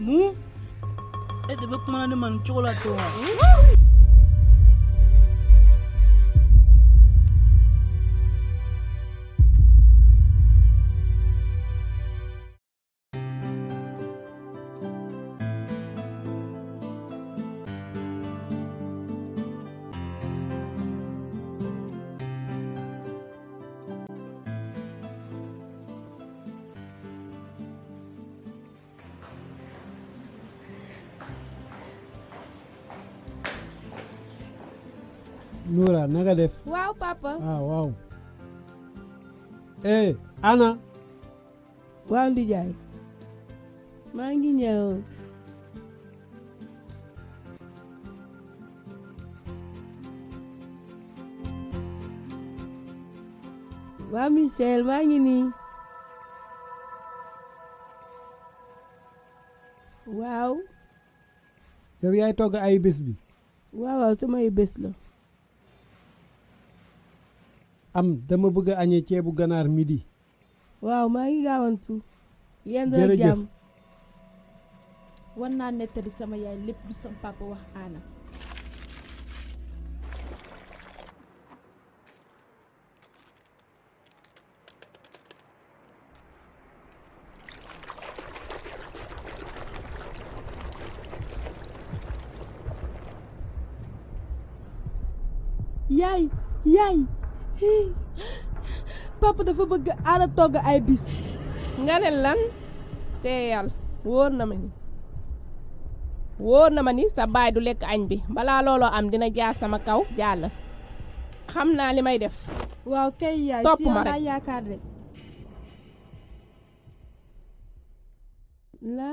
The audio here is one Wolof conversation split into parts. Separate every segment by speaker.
Speaker 1: mu e de be kuma na ne man cogo la ten wa.
Speaker 2: Noura nanga def.
Speaker 3: waaw papa.
Speaker 2: waaw. Ana.
Speaker 3: waaw ndijaay. maa ngi ñëw. waaw Michel maa ngi nii. waaw.
Speaker 2: yow yaay togg ay bés bi.
Speaker 3: waaw samay bés la.
Speaker 2: dama bëgg a añee ceebu ganaar midi.
Speaker 3: waaw maa ngi gaawantu.
Speaker 2: jërëjëf
Speaker 3: jàmm.
Speaker 4: war naa nettali sama yaay lépp du sama papa wax Anna.
Speaker 3: yaay papa dafa bëgg Anna togg ay bis.
Speaker 5: nga ne lan teeyal wóor na ma ni sa baay du lekk añ bi balaa looloo am dina jaar sama kaw jàll xam naa li may def.
Speaker 4: waaw kay yaay
Speaker 5: topp
Speaker 4: si yow
Speaker 5: ma rek.
Speaker 4: laa yaakaar rek.
Speaker 3: la.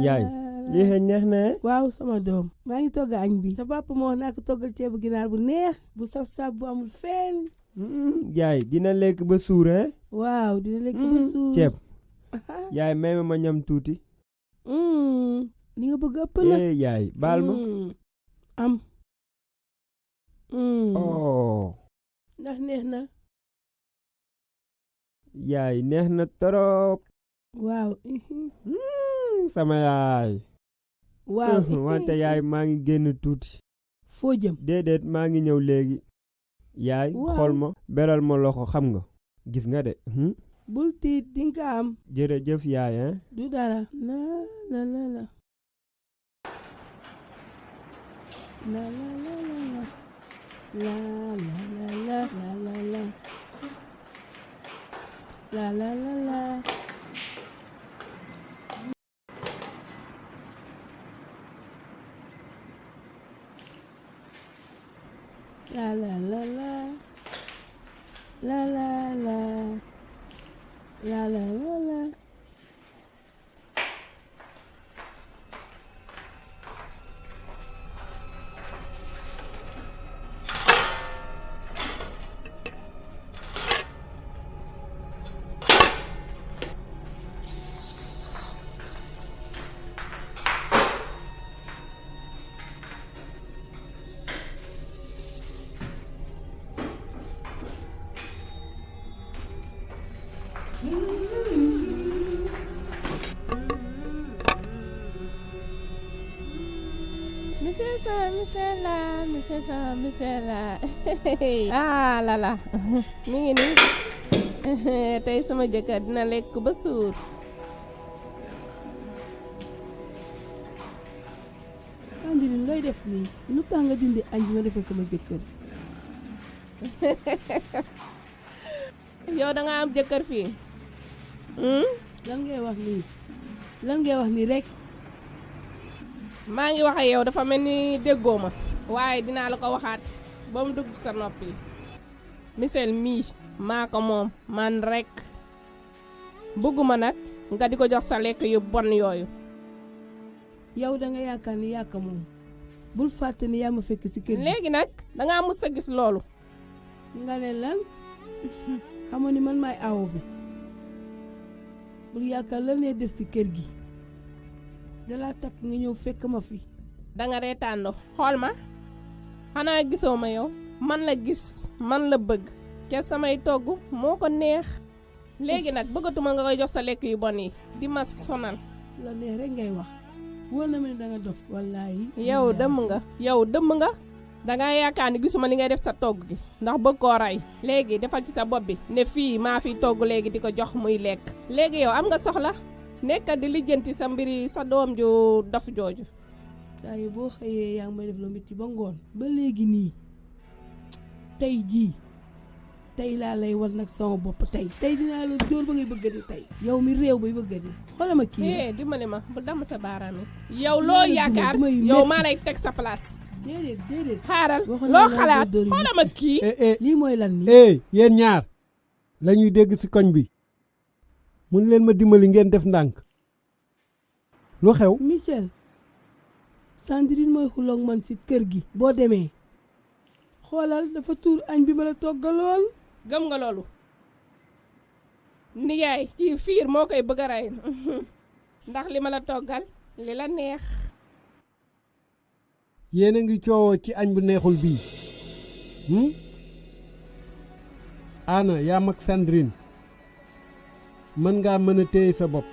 Speaker 6: yaay lii xëy neex na.
Speaker 3: waaw sama doom maa ngi togg añ bi. sa papa moo wax naa ko toggal ceebu ginaar bu neex bu saf-saf bu amul fenn.
Speaker 6: yaay dina lekk ba suur hein.
Speaker 3: waaw dina lekk ba suur.
Speaker 6: ceeb yaay may ma ñam tuuti.
Speaker 3: ni nga bëgg ëpp la.
Speaker 6: yaay baal ma.
Speaker 3: am.
Speaker 6: ndax
Speaker 3: neex na.
Speaker 6: yaay neex na torop.
Speaker 3: waaw.
Speaker 6: sama yaay.
Speaker 3: waaw.
Speaker 6: wante yaay maa ngi génn tuuti.
Speaker 3: foo jëm.
Speaker 6: déedéet maa ngi ñëw léegi. yaay xool ma beral ma loxo xam nga gis nga de.
Speaker 3: bul tiit dinga am.
Speaker 6: jërëjëf yaay hein.
Speaker 3: du dara. la.
Speaker 5: Misela lala mi ngi nii tey sama jëkkër dina lekk ba suur.
Speaker 3: Sandrine looy def nii lu tax nga dindi añ bi nga defee sama jëkkër.
Speaker 5: yow da nga am jëkkër fii.
Speaker 3: lan ngay wax nii rek.
Speaker 5: maa ngi wax ak yow dafa mel ni déggoo ma waaye dinaa la ko waxaat ba mu dugg sa noppi. Michel mii maa ko moom man rek bëgguma nag nga di ko jox sa lekk yu bon yooyu.
Speaker 3: yow da nga yaakaar ni yaa ko moom bul fàtte ni yaa ma fekk ci kër gi.
Speaker 5: léegi nag dangaa mus a gis loolu.
Speaker 3: nga ne lan xamoon ni man maay awo bi bul yaakaar lan lay def ci kër gi. dalaa takk nga ñëw fekk ma fi.
Speaker 5: danga reetaando xool ma xanaa gisoo ma yow man la gis man la bëgg ca samay togg moo ko neex léegi nag bëggatuma nga koy jox sa lekk yu bon yi di ma sonal.
Speaker 3: la neex rek ngay wax wóor na ma ne da nga dof wallaahi.
Speaker 5: yow dëmm nga dangaa yaakaar ni gisuma li ngay def sa togg gi ndax bëgg koo rey léegi defal ci sa bopp bi ne fii maa fi togg léegi di ko jox muy lekk léegi yow am nga soxla nekkat di lijjanti sa mbiri sa doom ju dof jooju.
Speaker 3: saa yi boo xëyee yaa ngi may def lu metti ba ngoon ba léegi nii tey jii tey laa lay war nag sama bopp tey dinaa la dóor ba ngay bëgg di tey yow mi réew bay bëgg di xoolal ma kii
Speaker 5: dimbali ma bu damm sa baaraam yi yow loo yaakaar yow maa lay teg sa place.
Speaker 3: déedéet
Speaker 5: xaaral loo xalaat xoolal ma kii.
Speaker 3: lii mooy lan nii.
Speaker 2: yéen ñaar la ñuy dégg ci koñ bi mun leen ma dimbali ngeen def ndànk lu xew.
Speaker 3: Michel Sandrine mooy xuloog man ci kër gi boo demee xoolal dafa tuur añ bi ma la toggalool.
Speaker 5: gëm nga loolu nijaay kii fiir moo koy bëgg a rey ndax li ma la toggal li la neex.
Speaker 2: yéen a ngi coowoo ci añ bu neexul bii Anna yaa mag Sandrine mën ngaa mën a téye sa bopp.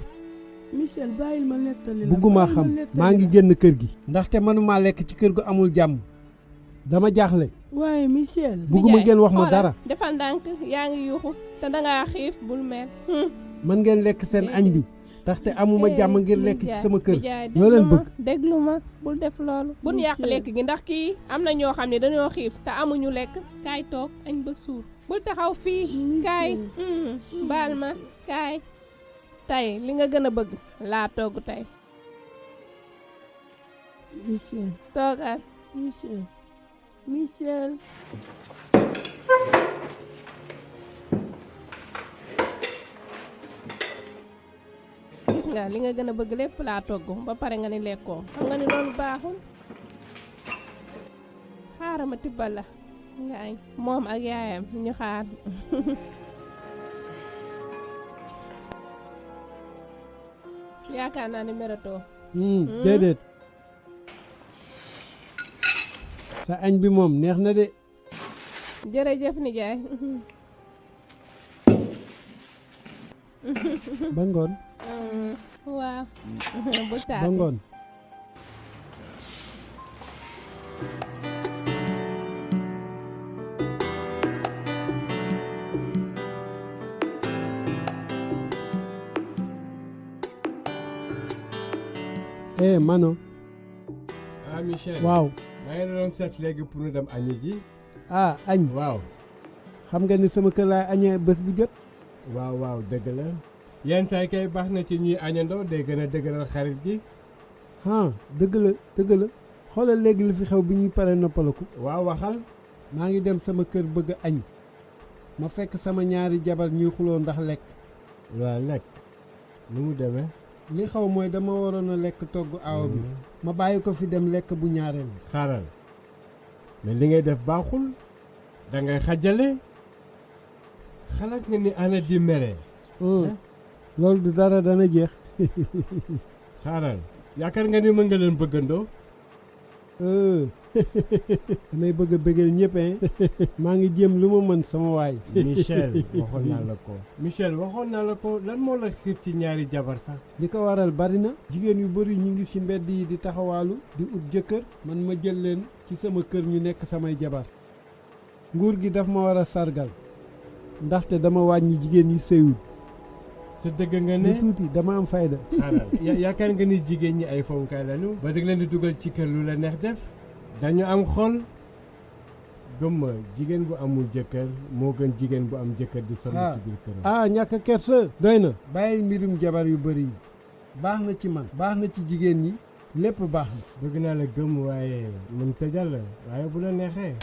Speaker 3: Michel bàyyil ma nettali la
Speaker 2: bugguma xam maa ngi génn kër gi ndaxte mënumaa lekk ci kër gu amul jàmm dama jaaxle.
Speaker 3: waaye Michel
Speaker 2: bugguma ngeen wax ma dara.
Speaker 5: defal ndànk yaa ngi yuuxu te dangaa xiif bul mel.
Speaker 2: mën ngeen lekk seen añ bi ndaxte amuma jàmm ngir lekk ci sama kër loo leen bëgg.
Speaker 5: déglu ma bul def loolu bun yàq lekk gi ndax kii am na ñoo xam ne dañoo xiif te amuñu lekk kaay toog añ ba suur bul taxaw fii kaay baal ma kaay tey li nga gën a bëgg laa togg tey.
Speaker 3: Michel
Speaker 5: toogal.
Speaker 3: Michel
Speaker 5: gis nga li nga gën a bëgg lépp laa togg ba pare nga ni lekkoo xam nga ni loolu baaxul. xaaral ma tibbal la nga añ moom ak yaayam ñu xaar. yaakaar naa ni mératoo.
Speaker 2: déedéet sa añ bi moom neex na de.
Speaker 5: jërëjëf nijaay.
Speaker 2: ba ngoon.
Speaker 5: waaw. bu taal
Speaker 2: ba ngoon. Mano.
Speaker 6: Michel.
Speaker 2: waaw.
Speaker 6: maa ngi doon seet léegi pour ñu dem añi ji.
Speaker 2: añ.
Speaker 6: waaw.
Speaker 2: xam nga ni sama kër laay añee bés bu jot.
Speaker 6: waaw dëgg la. yenn saa yi kay baax na ci ñuy añandoo day gën a dëgëral xarit gi.
Speaker 2: dëgg la xoolal léegi li fi xew bi ñuy pare noppalaku.
Speaker 6: waaw waxal.
Speaker 2: maa ngi dem sama kër bëgg añ. ma fekk sama ñaari jabar ñuy xuloo ndax lekk.
Speaker 6: waaw lekk. nu mu demee.
Speaker 2: li xaw mooy dama waroon a lekk togg aaw bi. ma bàyyi ko fi dem lekk bu ñaareel.
Speaker 6: xaaral mais li ngay def baaxul. da ngay xajale. xalaat nga ni ana di mere.
Speaker 2: loolu du dara dana jeex.
Speaker 6: xaaral yaakaar nga ni mën nga leen bëggandoo.
Speaker 2: damay bëgg a bëggal ñëpp maa ngi jéem lu ma mën sama waay.
Speaker 6: Michel waxoon naa la ko. Michel waxoon naa la ko lan moo la xiir ci ñaari jabar sax.
Speaker 2: li ko waral bari na. jigéen yu bari ñu ngi ci mbedd yi di taxawaalu di ut jëkkër. man ma jël leen ci sama kër ñu nekk samay jabar. nguur gi daf ma war a sargal. ndaxte dama wàññi jigéen yi sëyul.
Speaker 6: sa dëgg nga ne
Speaker 2: lu tuuti dama am fayda.
Speaker 6: xaaral yaakaar nga ni jigéen ñi ay fowukaay lañu. ba dëgg leen di dugal ci kër lu la neex def. dañu am xol. gëmma jigéen bu amul jëkkër moo gën jigéen bu am jëkkër di sonn ci biir këram.
Speaker 2: ñàkk kersa doy na. bàyyil mbirum jabar yu bari yi. baax na ci man. baax na ci jigéen ñi. lépp baax na.
Speaker 6: bëgg naa la gëm waaye mën tëjal waaye bu la neexee.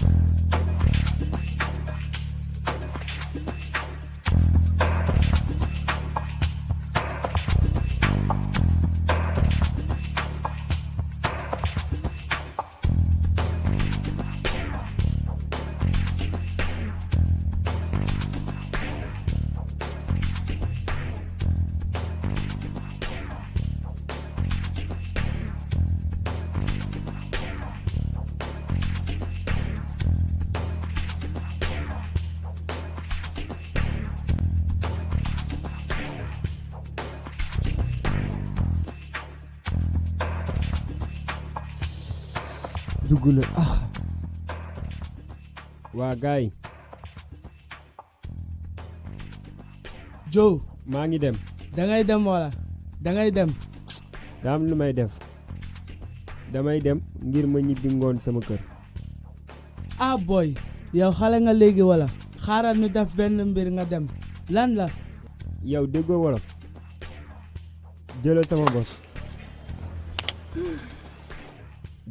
Speaker 6: dugg na waa gaay
Speaker 2: Joe
Speaker 6: maa ngi dem
Speaker 2: dangay dem wala dangay dem
Speaker 6: daa am lu may def damay dem ngir ma ñibbi ngoon sama kër
Speaker 2: boy yow xale nga léegi wala xaaral ñu def benn mbir nga dem lan la
Speaker 6: yow déggoo wolof jëlal sama bos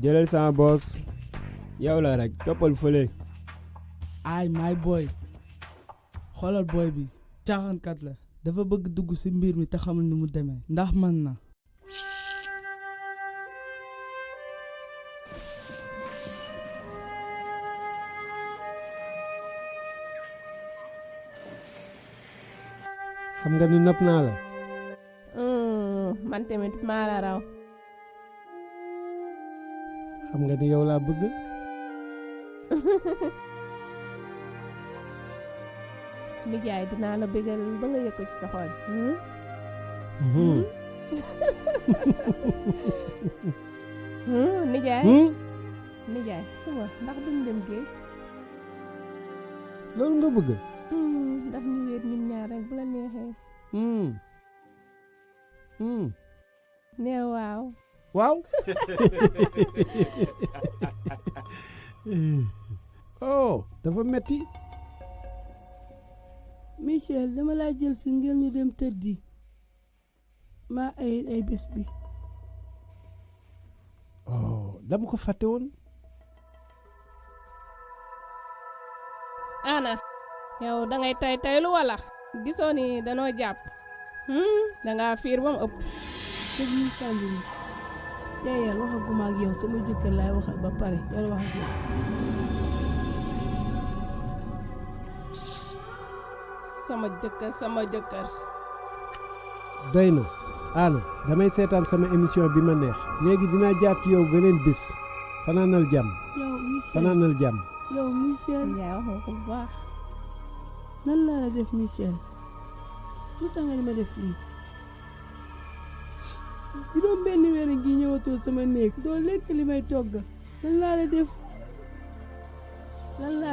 Speaker 6: jëlal sama bos yow la rek toppal fële
Speaker 2: ay my boy xoolal boy bi caaxaankat la dafa bëgg dugg ci mbir mi te xamul ni mu demee ndax man na
Speaker 6: xam nga ni nopp naa la
Speaker 5: man tamit maa la raw
Speaker 2: xam nga ni yow laa bëgg
Speaker 5: nijaay dinaa la bégal ba nga yëg ko ci sa xol nijaay nijaay suba ndax duñ dem géej
Speaker 2: loolu nga bëgg
Speaker 5: ndax ñu wéet ñun ñaar rek bu la neexee nee waaw
Speaker 2: waaw oh dafa metti
Speaker 3: Michel dama laa jël si ngir ñu dem tëddi maa ay bés bi
Speaker 2: oh dama ko fàtte woon
Speaker 5: ana yow dangay taylu wala gisoo ni danoo jàpp dangaa fiir ba mu ëpp
Speaker 3: tëj ñu sànni ni teeyal waxaguma ak yow sama jëkkër laay waxal ba pare del wax ak yow
Speaker 5: sama jëkkër
Speaker 2: doy na Anna damay seetaan sama émission bi ma neex léegi dinaa jaar ci yow beneen bis fanaanal jàmm
Speaker 3: yow Michel
Speaker 2: fanaanal jàmm
Speaker 3: yow Michel
Speaker 5: yaa wax nga ko bu baax
Speaker 3: nan laa la def Michel lu tax nga ni ma def lii juróom benn weer ngi ñëwatoo sama néeg doo lekk li may togg lan laa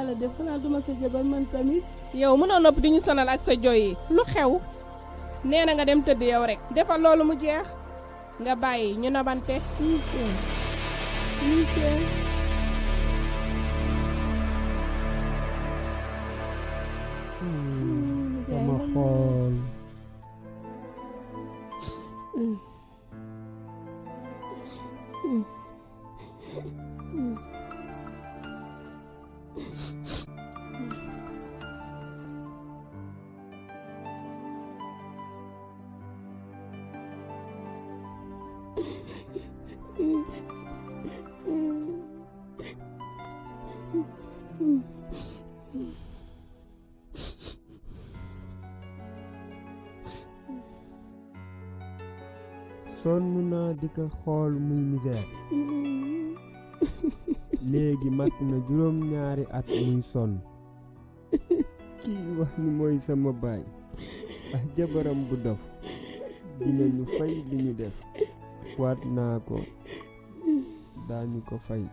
Speaker 3: la def xanaa duma sa jabar man tamit
Speaker 5: yow mënoo nopp di ñu sonal ak sa jooy yi lu xew nee na nga dem tëdd yow rek defal loolu mu jeex nga bàyyi ñu nabante
Speaker 3: Michel
Speaker 2: sama xool
Speaker 6: sonn naa di ko xool muy misère léegi mat na juróom-ñaari at muy sonn kii wax ni mooy sama baay ak jabaram bu dof dinañu fay li ñu def waat naa ko daañu ko fay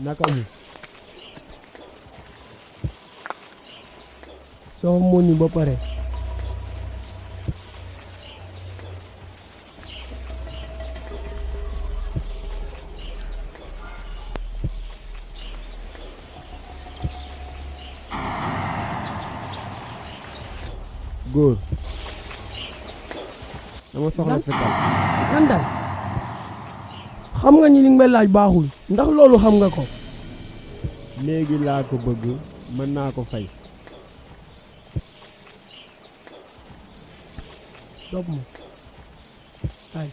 Speaker 6: naka mu soo muñu ba pare góor dama soxla fetal
Speaker 3: àndal xam nga ñi li nga may laaj baaxul ndax loolu xam nga ko
Speaker 6: léegi laa ko bëgg mën naa ko fay
Speaker 3: topp ma ay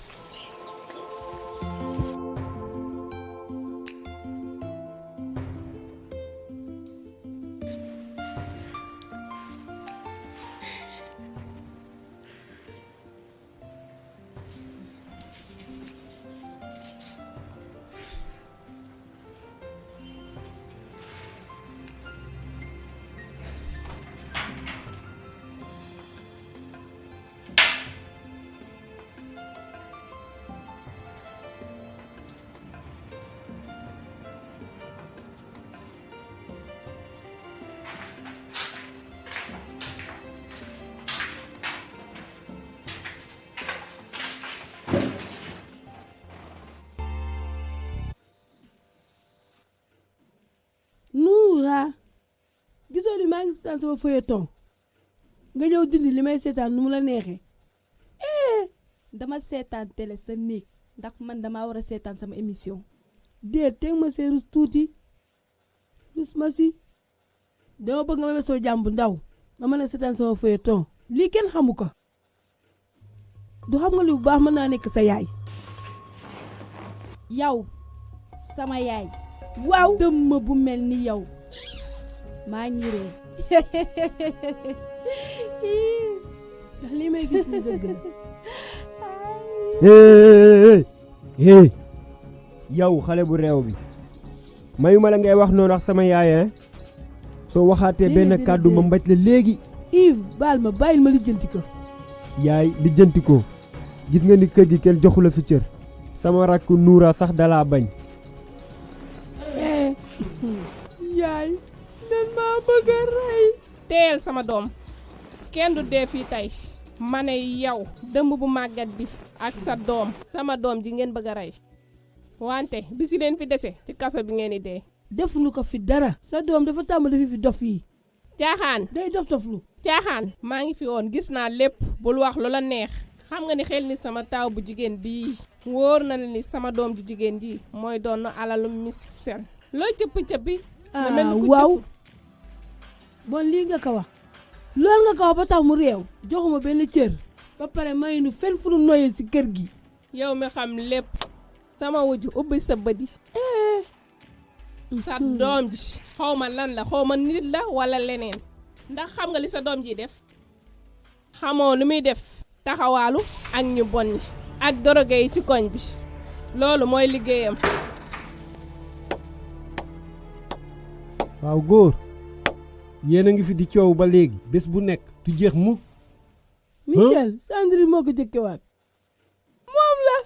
Speaker 3: Nuura gisoo ni maa ngi seetaan sama feuilleton nga ñëw dindi li may seetaan nu mu la neexee
Speaker 4: dama seetaan télé sa néeg ndax man damaa war a seetaan sama émission.
Speaker 3: déet teg ma see rus tuuti rus ma si dama bëgg nga may soo jàmm bu ndaw ma mën a seetaan sama feuilleton lii kenn xamu ko du xam nga li bu baax mën naa nekk sa yaay
Speaker 4: yow sama yaay
Speaker 3: waaw
Speaker 4: dëmm bu mel ni yow maa ngi ree
Speaker 3: ndax lii may gis ni dëgg la
Speaker 6: hey yow xale bu réew bi mayuma la ngay wax noonu wax sama yaay soo waxaatee benn kàddu ma mbaj la léegi
Speaker 3: Yves baal ma bàyyil ma lijjanti ko
Speaker 6: yaay lijjanti ko gis nga ni kër gi kenn joxu la fi cër sama rakk Nuura sax dalaa bañ
Speaker 3: yaay nan maa bëgg a rey
Speaker 5: teel sama doom kenn du dee fii tey ma ne yow dëmb bu màggat bi ak sa doom sama doom ji ngeen bëgg a rey wante bi si leen fi dese ci kaso bi ngeen di dee
Speaker 3: defuñu ko fi dara sa doom dafa tàmm dafi fi dof yi
Speaker 5: caaxaan
Speaker 3: day dof-doflu
Speaker 5: caaxaan maa ngi fi woon gis naa lépp bul wax lu la neex xam nga ni xel ni sama taaw bu jigéen bii wóor na la ni sama doom ji jigéen ji mooy doon alalu misel looy cëppi-cëppi
Speaker 3: waaw bon lii nga ko wax loolu nga ko wax ba tax mu réew joxuma benn cër ba pare may nu fenn fu nu noyal si kër gi
Speaker 5: yow mi xam lépp sama wujju ubbi sa bët yi sa doom ji xaw ma lan la xaw ma nit la wala leneen ndax xam nga li sa doom ji def xamoo lu muy def taxawaalu ak ñu bon ñi ak doroge yi ci koñ bi loolu mooy liggéeyam
Speaker 2: waaw góor yéen a ngi fi di coow ba léegi bés bu nekk du jeex mukk
Speaker 3: Michel Sandrine moo ko jëkkewaat moom la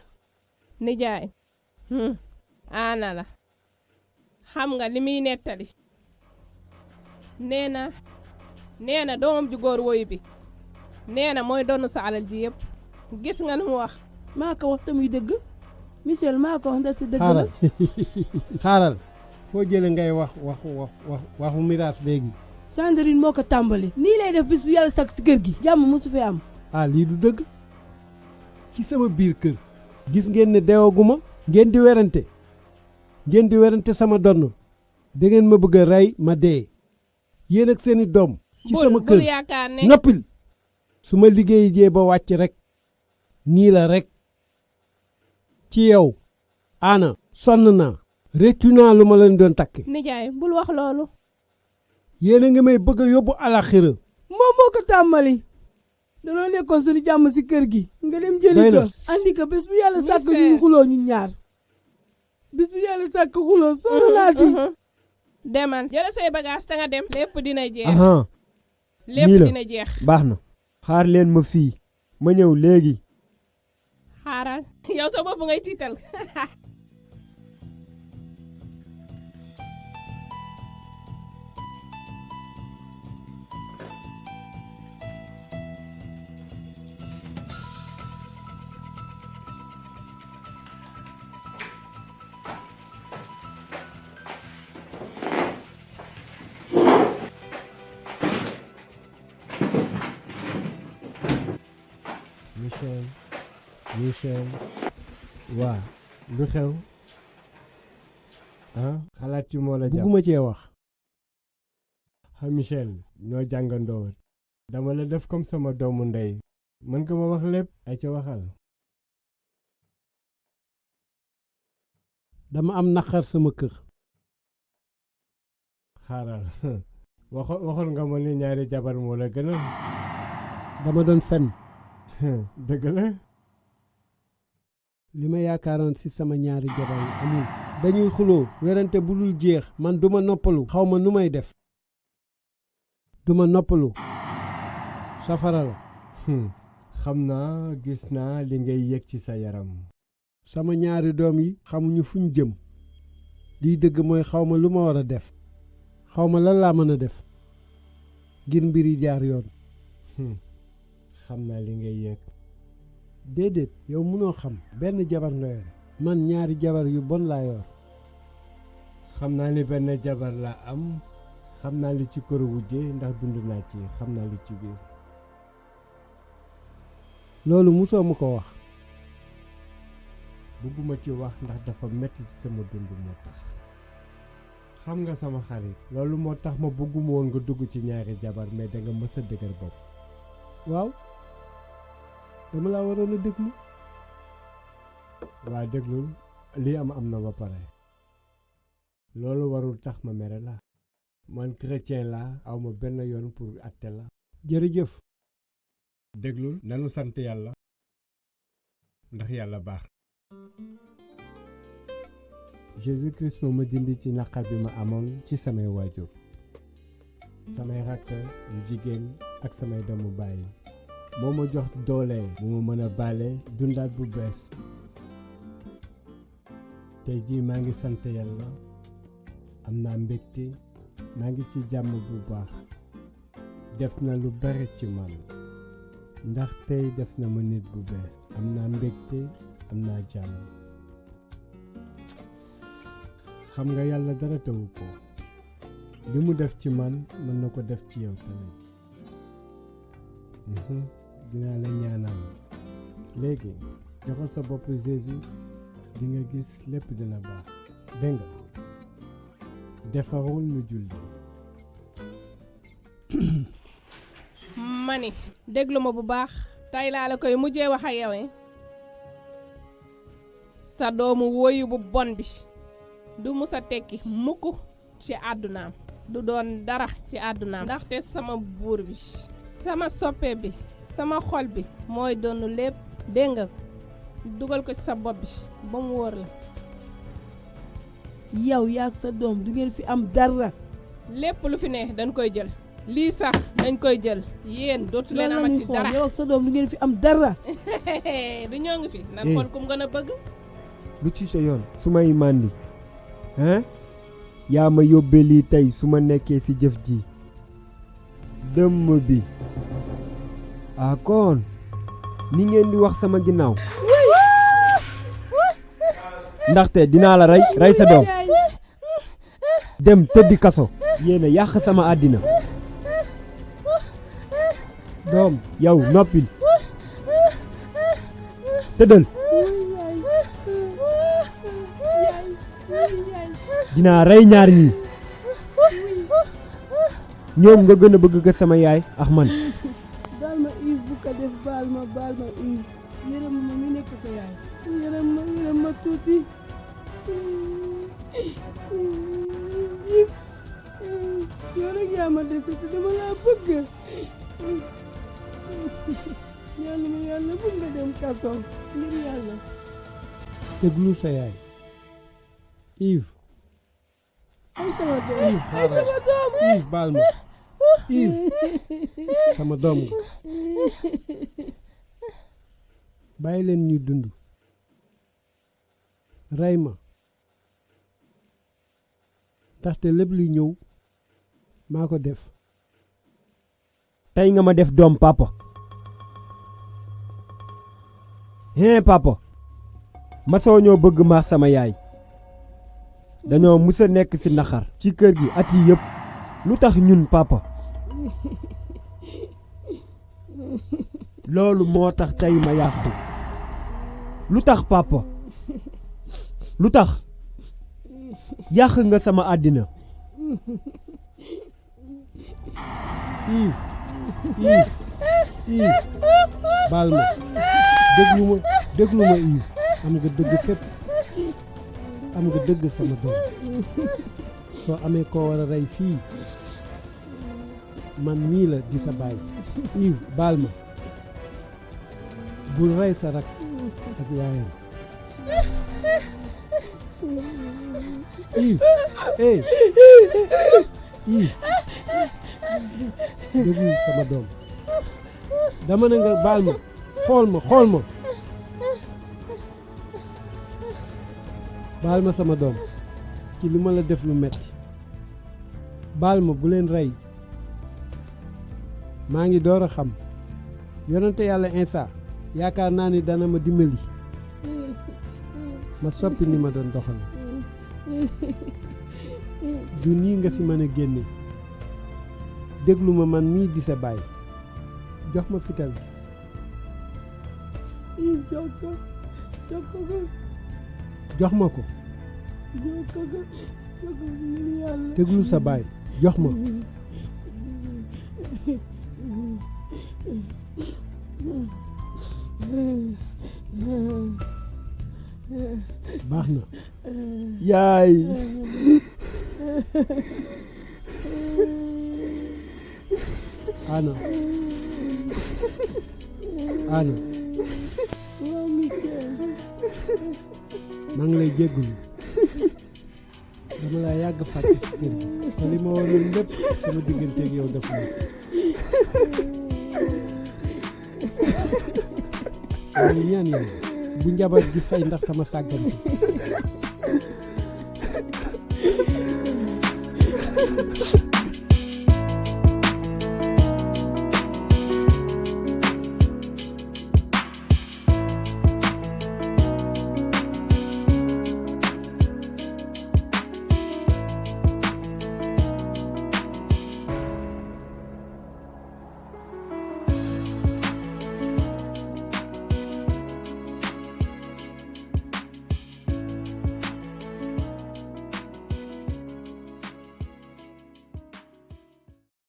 Speaker 5: nijaay ana la xam nga li muy nettali nee na doomam ju góor woyu bi nee na mooy doon sa alal ji yëpp gis nga nu mu wax
Speaker 3: maa ko wax tamuy dëgg Michel maa ko wax ndaxte dëgg
Speaker 2: xaaral
Speaker 3: la
Speaker 2: xaaral foo jële ngay waxu miraas léegi
Speaker 3: Sandrine moo ko tàmbali nii lay def bis bu yàlla sax si kër gi jàmm mosu fi am
Speaker 2: lii du dëgg ci sama biir kër gis ngeen ne deewaguma ngeen di werante sama donn da ngeen ma bëgg a rey ma dee yéen ak seeni doom ci sama kër
Speaker 5: yaakaar ne
Speaker 2: noppil su ma liggéey jee ba wàcc rek nii la rek ci yow ana sonn naa réccu naa lu ma leen doon takke.
Speaker 5: nijaay bul wax loolu.
Speaker 2: yéen a ngi may bëgg a yóbbu alaxira.
Speaker 3: moom moo ko tàmmali. danoo nekkoon suñu jàmm si kër gi. nga dem jëli
Speaker 2: doy na.
Speaker 3: ko andi ko bés bu yàlla sàkk ñu xuloo ñun ñaar. bés bu yàlla sàkk xuloo sonn naa si.
Speaker 5: demal jëla say bagage te nga dem. lépp dina jeex.
Speaker 7: aha
Speaker 5: lépp
Speaker 7: nii la.
Speaker 5: dina jeex.
Speaker 7: baax na xaar leen ma fii ma ñëw léegi.
Speaker 5: xaaral yow sa bopp ngay tiital.
Speaker 6: Michel waa lu xew xalaat ci moo la jàpp.
Speaker 2: bugguma cee wax.
Speaker 6: Michel ñoo jàngandoo dama la def comme sama doomu ndey mën nga ma wax lépp ay ca waxal.
Speaker 2: dama am naqar sama kër.
Speaker 6: xaaral waxoon nga ma ni ñaari jabar moo la gën a.
Speaker 2: dama doon fen.
Speaker 6: dëgg la.
Speaker 2: li ma yaakaaroon ci sama ñaari jabar yi amul. dañuy xuloo werante bu dul jeex. man duma noppalu. xaw ma nu may def. duma noppalu. safara la.
Speaker 6: xam naa gis naa li ngay yëg ci sa yaram.
Speaker 2: sama ñaari doom yi xamuñu fuñ jëm. liy dëgg mooy xaw ma lu ma war a def. xaw ma lan laa mën a def. ngir mbir yi jaar yoon.
Speaker 6: xam naa li ngay yëg.
Speaker 2: déedéet yow mënoo xam. benn jabar nga yore. man ñaari jabar yu bon laa yor.
Speaker 6: xam naa ni benn jabar laa am. xam naa li ci kër wujje ndax dund naa ci xam naa li ci biir.
Speaker 2: loolu musoo ma ko wax.
Speaker 6: bëgguma ci wax ndax dafa metti ci sama dund moo tax. xam nga sama xarit. loolu moo tax ma bëgguma woon nga dugg ci ñaari jabar mais danga mës a dëgër bopp.
Speaker 2: waaw dama laa waroon a déglu.
Speaker 6: waa déglul lii am na ba pare. loolu warul tax ma mere la. man chrétien laa awma benn yoon pour àtte la.
Speaker 2: jërëjëf.
Speaker 6: déglul nanu sant yàlla. ndax yàlla baax. Jésus Christ moo ma dindi ci naqar bi ma amoon ci samay waajur. samay rakk yu jigéen ak samay doomu baay. moo ma jox doole bu ma mën a baale dundaat bu bees. tey jii maa ngi sant yàlla. am naa mbégte. maa ngi ci jàmm bu baax. def na lu bare ci man. ndax tey def na ma nit bu bees. am naa mbégte. am naa jàmm. xam nga yàlla dara tawu ko. li mu def ci man mën na ko def ci yow tamit. dinaa la ñaanal. léegi joxal sa bopp Jésus. di nga gis lépp dina baax. dégg nga. defarul nu julli.
Speaker 5: mani déglu ma bu baax. tey laa la koy mujjee wax ak yow sa doomu woyu bu bon bi du musa tekki mukk ci àddunaam. du doon dara ci àddunaam. ndaxte sama buur bi. sama soppe bi. sama xol bi. mooy doonu lépp. dégg nga dugal ko ci sa bopp bi ba mu wóor la.
Speaker 3: yow yaag sa doom du ngeen fi am dara.
Speaker 5: lépp lu fi ne dañ koy jël. lii sax dañ koy jël. yéen dootu leen amati dara.
Speaker 3: yow ak sa doom du ngeen fi am dara.
Speaker 5: du ñoo ngi fi. nan xool kum gën a bëgg.
Speaker 7: lu ci sa yoon su may màndi yaa ma yóbbee lii tey su ma nekkee ci jëf ji dëmm bi kon ni ngeen di wax sama ginnaaw ndaxte dinaa la rey sa doom dem tëddi kaso yéena yàq sama àddina doom yow noppil tëddal dinaa rey ñaar ñi ñoom nga gën a bëgg ko sama yaay ak man.
Speaker 3: baal ma Yves bu ko def baal ma Yves yërëm ma mi nekk sa yaay yërëm ma tuuti. Yves yow rek yaa ma dese te dama laa bëgg ñaan ma yàlla bëgg nga dem kaso ngir yàlla.
Speaker 2: déglu sa yaay Yves.
Speaker 3: ay sama doom
Speaker 2: Yves xaaral Yves baal ma Yves sama doom nga bàyyi leen ñuy dund rey ma ndaxte lépp luy ñëw maa ko def.
Speaker 7: tey nga ma def doom papa. papa masoo ñoo bëgg maax sama yaay dañoo musa nekk ci naxar ci kër gi at yi yëpp lu tax ñun papa loolu moo tax tey ma yàqu lu tax papa lu tax yàq nga sama àddina.
Speaker 2: Yves Yves baal ma déglu ma Yves am nga dëgg fépp am nga dëgg sama doom soo amee koo war a rey fii man mii la di sa baay Yves baal ma bul rey sa rak ak yaayam. Yves Yves déglu sama doom dama ne nga baal ma xool ma baal ma sama doom ci lu ma la def lu metti baal ma bu leen rey maa ngi door a xam yonente yàlla Insa yaakaar naa ni dana ma dimbali ma soppi ni ma doon doxale du nii nga ci mën a génne déglu ma man mii di sa baay jox ma fital bi.
Speaker 3: jox
Speaker 2: ma ko déglu sa baay jox ma. baax na
Speaker 7: yaay
Speaker 2: ana maa ngi lay jéggulu dama laa yàgg fàtte ci kër gi te li ma waroon lépp sama digganteeg yow def na maa ngi ñaan yàlla bu njaboot gi fay ndax sama sàggante